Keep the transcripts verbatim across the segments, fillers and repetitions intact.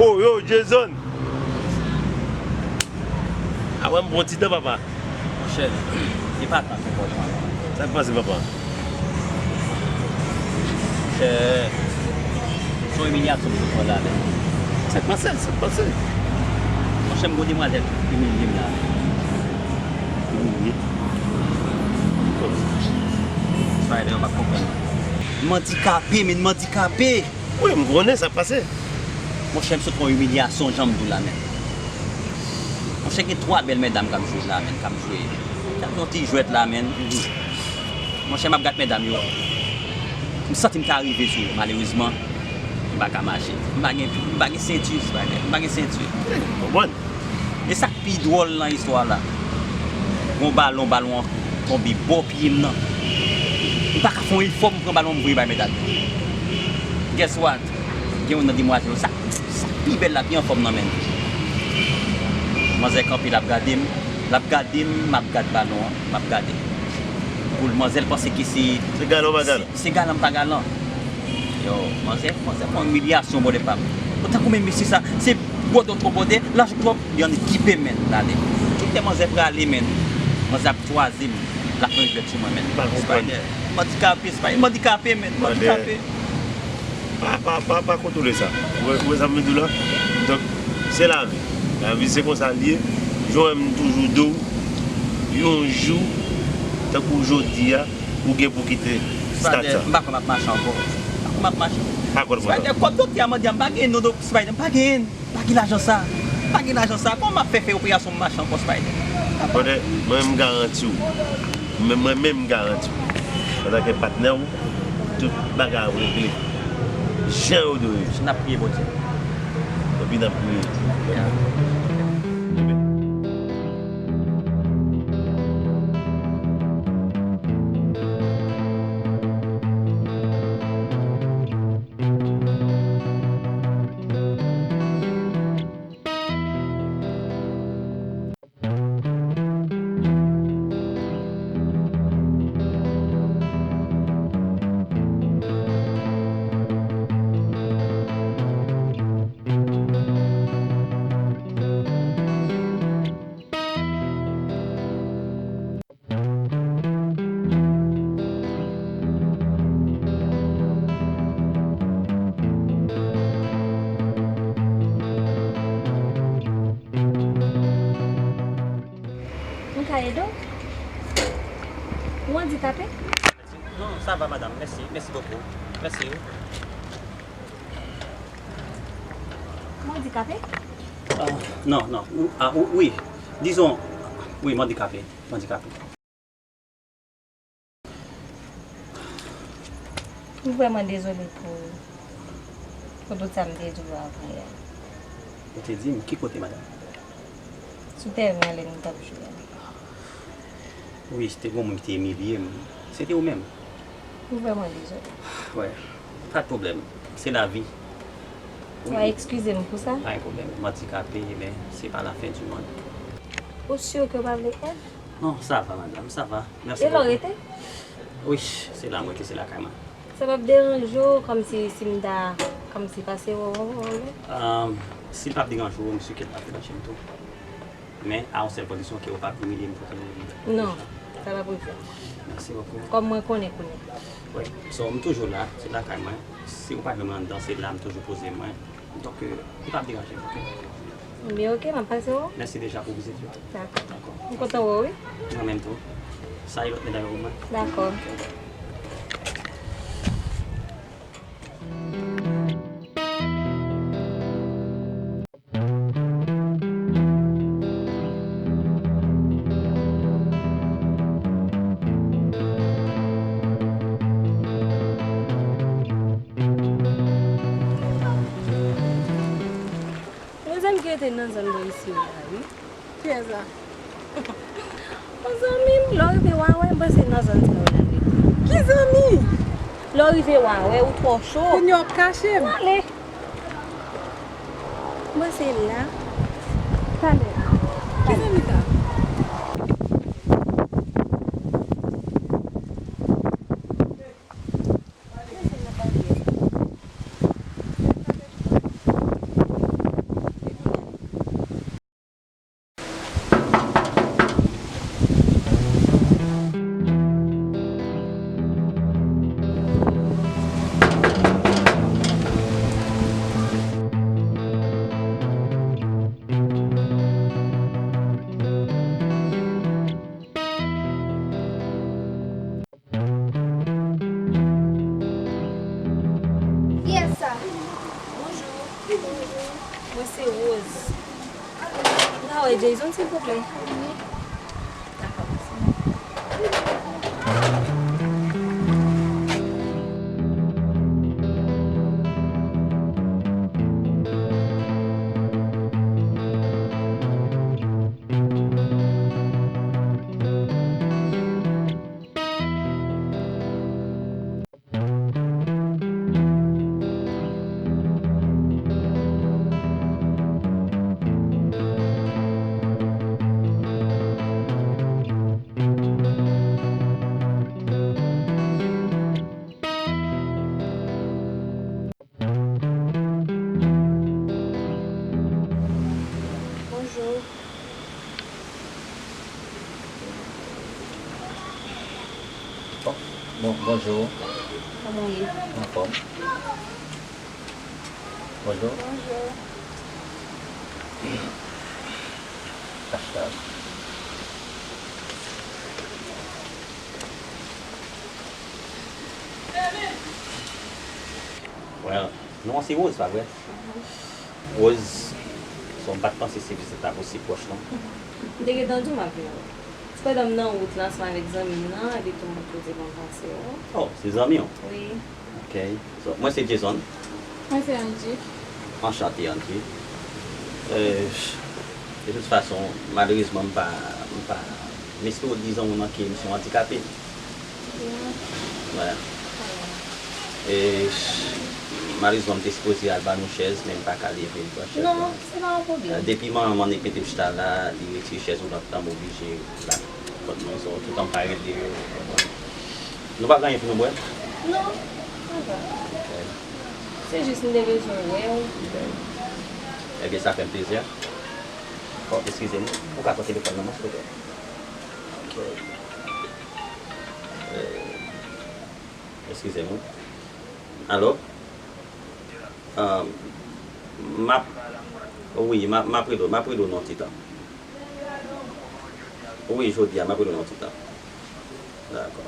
Oh, yo, Jason! Avan m pran ti tan, papa. Monchè, se pa tan ki enpòtan. Sa k pase, papa? Monchè, se yon imilyasyon m sot pran la, men. Sa k pase? Sa k pase? Monchè, m gon demwazèl ki imilye m la. Imilye? Spider, ou p ap konprann. M andikape, men m andikape. Wi, m konnen sa k pase. Monchè, m sot pran imilyasyon, jan m di w la, men. Monchè, gen twa bèl medam k ap jwe la, men, k ap jwe. K ap jwe yon ti jwèt la, men. Monchè, m ap gad medam yo. M santi m ta rive sou yo, malerezman, m pa ka mache. M pa gen, m pa gen senti, Spider. M pa gen senti. Konprann? E sa k pi dwòl nan istwa la, gon balon, balon an tonbe bò pye m nan. M pa ka fè yon efò pou m pran balon, m voye bay medam yo. Guess what? Gen youn nan demwazèl yo, sa, sa pi bèl la, pi anfòm nan men l. Manzè kanpe, l ap gade m, l ap gade m, m ap gad balon an, m ap gade. Pou l, manzè l panse ke se, se galan pa galan. Se, se galan pa galan. Yo, manzè, manzè pran imilyasyon, bòdè pa m. Tankou men mesye sa, se bòdè twò bòdè, lajan twòp, li annik kipe m, men, l ale. Kite manzè prale, men. Manzè ap kwaze m, l ap nan jwèt sou mwen, men. M pa konprann. Spider, m andikape, Spider, m andikape, men, m andikape. Pa, pa, pa, pa kontwole sa. Ou wè, ou wè sa m vin di w la? Donk, se lavi. Lavi, se konsa l ye. Jan w wè m toujou di w, yon jou, tankou jodi a, ou gen pou kite stad sa. Spider, m pa kwè m ap mache ankò. M pa kwè m ap mache. Pa kwè l konsa. Spider, kòb doktè a mande a, m pa gen non, dok-, Spider, m pa gen. M pa gen lajan sa. M pa gen lajan sa. Kòman m ap fè fè operasyon m mache ankò, Spider? Brother, mwen menm m garanti w. Mwen, mwen menm m garanti w. Antanke patnè w, tout bagay ap regle jan yo dwe regle. N ap priye Bondye. Epi n ap priye. Yeah. Amen. Mwen ka ede w? Ou andikape? Non, sa va, madanm. Mèsi, mèsi bokou. Mèsi, wi. Ou andikape? Ah, non, non. Ou, ah, ou, wi. Dizon, wi, m andikape. M andikape. M vrèman dezole pou, pou tout sa m te di w avan yè. Ou te di m ki kote, madanm? Sou tèren anlè nou t ap jwe a. Wi, te gon moun ki te imilye m. Se te ou menm. M vrèman dezole. Wè, pa t pwoblèm. Se lavi. Ou a eskize m pou sa? Pa gen pwoblèm. M andikape, men se pa lafen di mond. Ou si ke w pa vle èd? Non, sa va, madanm, sa va. Mèsi bokou. E la w rete? Wi, se la m rete, se lakay mwen. Sa p ap deranje w kòmsi si m ta, kòmsi pase wè w ankò? Ahn, si l p ap deranje w, m si ke l p ap deranje m tou. Men a yon sèl kondisyon, ke w p ap imilye m pou ke w vin. Non, sa p ap rive. Mèsi bokou. Kòm mwen konnen kounye a. Wi, so, m toujou la, se lakay mwen. Si w pa jwenn mwen anndan, se la m toujou poze mwen. Donk, euh, li p ap deranje m, oke? Ebyen, oke, m ap pase wè w. Mèsi deja pou vizit yo. Dakò. Dakò. M kontan wè w, wi. Mwen menm tou. Salye lòt medam yo pou mwen. Dakò. Yon zanmi ki rete nan zòn bò isi yo la, wi. Kiyès la? Yon zanmi m, lè w rive Wawè, m panse nan zòn sa yo l al rete. Ki zanmi? Lè w rive Wawè, ou twò cho. Kounye a w ap kache m? Ale. M panse l la. Talè. Ki zanmi sa? Rose. N ka wè Jason, silvouplè? Dakò, mèsi. Bonjou. Bon, bon, bonjou. Kòman w ye? Anfòm. Bonjou. Bonjou. Kach la. Well, non an se Rose, pa vre? Rose, so m pa t panse se vizit la pou si pwòch, non. M te gentan di w m ap vin wè w. Sepandan, m nan wout la ansanm avèk zanmi m nan, epi tou m poze pou m pase wè w. Oh, se zanmi w? Wi. Ok. So, mwen se Jason. Mwen se Angie. Anchante, Angie. Euh, de tout fason, malerezman, m pa, m pa, m espere w di zanmi w nan ke m se yon andikape. Wè. E, malerezman, m te sipoze al ba nou chèz, men m pa ka leve, m pran chèz la. Non, se pa yon pwoblèm. Depi manman m annik mete m chita la, li retire chèz ou nan tan, m oblije la. Kot mwen, so, toutan m pa rele yo, w konprann. Nou pa gen anyen pou nou bwè? Non, sa va. Ok. Se jis m te bezwen wè w. Ok. Ebyen, sa fè m plezi. Oh, eskize m. Ou ka pran telefòn nan mwen, silvouplè? Ok. Euh, eskize m, wi. Alo? Ah, m ap, wi, m ap, m ap rele w, m ap rele w nan yon ti tan. Wi, jodi a, m ap rele w nan yon ti tan. Dakò.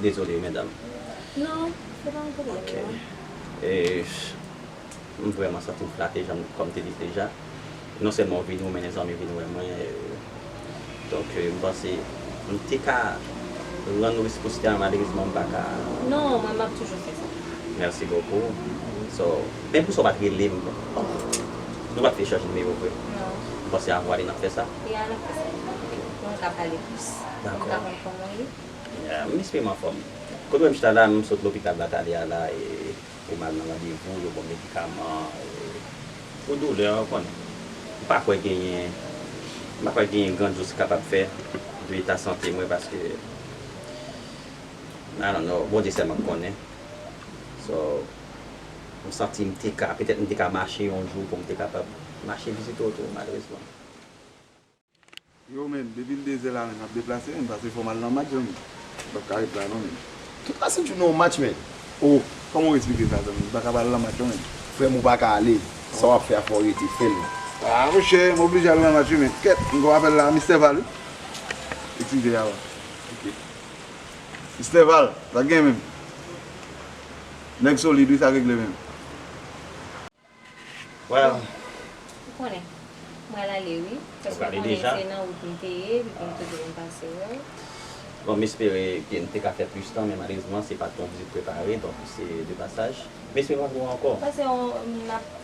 Dezole, medam. Non, se pa yon pwoblèm, non. Ok. E, m vrèman santi m flate, jan m, kòm m te di l deja. Non sèlman w vini, ou mennen zanmi w vin wè mwen, e, donk, e, m panse m te ka rann ou responsiblite a, malerezman, m pa ka. Non, mwen, m ap toujou fè sa. Merci beaucoup. So, men pou sa w pa t rele m, nou pa t fè echanj nimewo vre? Non. M panse avwa li n ap fè sa. Ya, n ap fè sa. Ok. Pou nou ka pale plis. Dakò. Pou nou ka konn kòman w ye. Ya, m espere m anfòm. Kote w wè m chita la, m sot lopital la talè a la, e, pou m al nan randevou, yo ban m medikaman, e, pou doulè, w konn. M pa kwè genyen, m pa kwè genyen gran djous ki kapab fè de eta sante mwen, paske, I don't know, Bondye sèlman k konnen. So, m santi m te ka, petèt m te ka mache yon jou pou m te kapab mache vizite w tou, malerezman. Yo, menn, depi l dezè la, menn, m ap deplase, menn, paske fò m al nan match, zanmi. M p ap ka ret la, non, menn. Tout la se jou nan yon match, menn. Oh, kòman w eksplike sa, zanmi? M pa ka pa al nan match, non, menn. Frè m, ou pa ka ale. Sa w ap fè a, fò w rete fè l. Ah, monchè, m oblije al nan match, wi, menn. Kèt, m gon apèl la, Mister Val, wi. Eskize, ya, wi. Ok. Mister Val, sa k gen, menn? Nèg solid, wi, sa k regle, menn. Well. Ou konnen, m pral ale, wi. Paske ou konnen se nan wout m te ye, epi m te vin pase wè w. Bon, m espere ke m te ka fè plis tan, men malerezman, se pa t yon vizit prepare, donk se de pasaj. M espere m ap wè w ankò. Pase yon, n ap,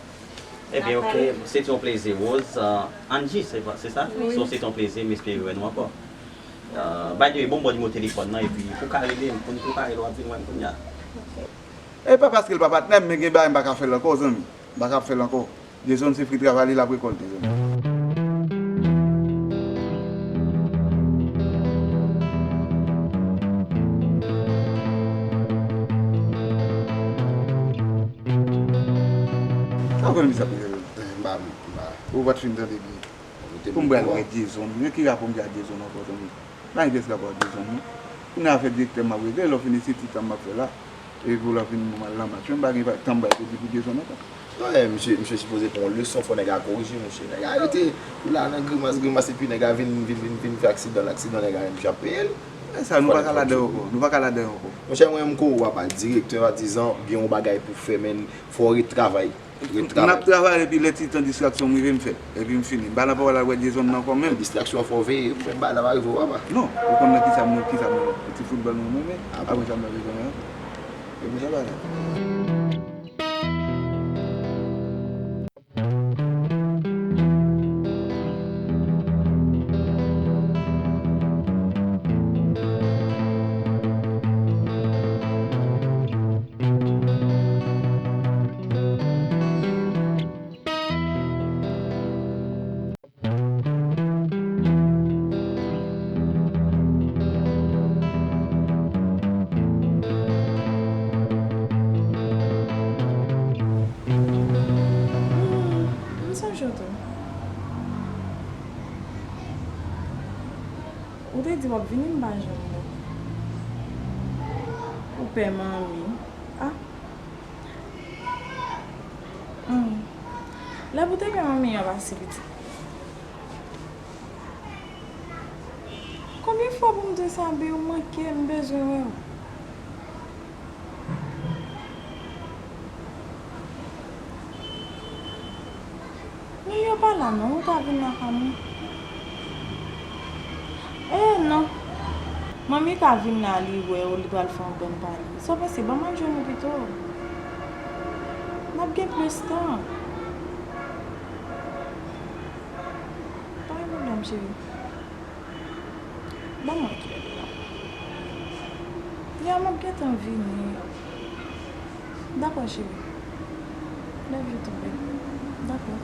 Ebyen, ok, se te yon plezi, Rose. Ah, Angie, se, se sa? Wi. So, se te yon plezi, m espere wè nou ankò. Ah, by the way, ban m ba w nimewo telefòn nan, epi pou w ka rele m, pou n prepare lè w ap vin wè m kounye a. Ok. E pa paske l pa patnè m, men gen bagay m pa ka fè l ankò, zanmi. M pa ka fè l ankò. Jason se fwi travay li, l ap rekòlte, zanmi. Sa w konn ki sa pou fè, m pa, m pa. Ou pa t fin tande byen. Pou m pral wè Jason. Men ki rapò m gen ak Jason ankò, zanmi? Pa gen pyès rapò ak Jason, non. Kounye a fè direktè m ap regle, lè w fini se ti tan m ap fè la. Epi w la vin pou m al nan match. Men m pa gen tan m bay kredi pou Jason ankò. Non, men misye, misye sipoze pran yon leson, fò nèg la korije, monchè. Nèg la rete la nan grimas, grimas, epi nèg la vin, vin, vin, vin fè aksidan, aksidan, nèg la, misye ap peye l. E sa, nou pa ka ladan ankò. Nou pa ka ladan ankò. Monchè, mwen, m ko w ap bay direktè, swadizan, gen yon bagay pou fè, men fò w ret travay. N ap travay epi lè ti tan distraksyon m rive m fè. Epi m fini. M pa nan pawòl al wè Jason nan ankò menm. Distraksyon fò veye. Mwen m pa nan rive w apa. Non, ou konn nan kisa m, kisa m, ti foutbòl mwen renmen. Apre sa m pa bezwen wè. E pou sa bagay. Hmm, m sonje w tou. Ou te di w ap vini, m pa janm wè w. Ou pè manmi. Ah. Hmm. Lè pou te pè manmi an pase pitit. Konbyen fwa pou m di w sa, Bi, ou manke m, m bezwen wè w. Moun yo pa la non, ou ta vin la pa mwen. Eh non. Manmi ka vin la, li wè w, li pral fè yon bann pale. Sa w panse, ban m al jwenn ou pito. N ap gen plis tan. Pa gen pwoblèm, cheri. Ban mwen kilè li la. Ya, m ap gentan vini. Dakò, cheri. Love you too, baby. Dakò.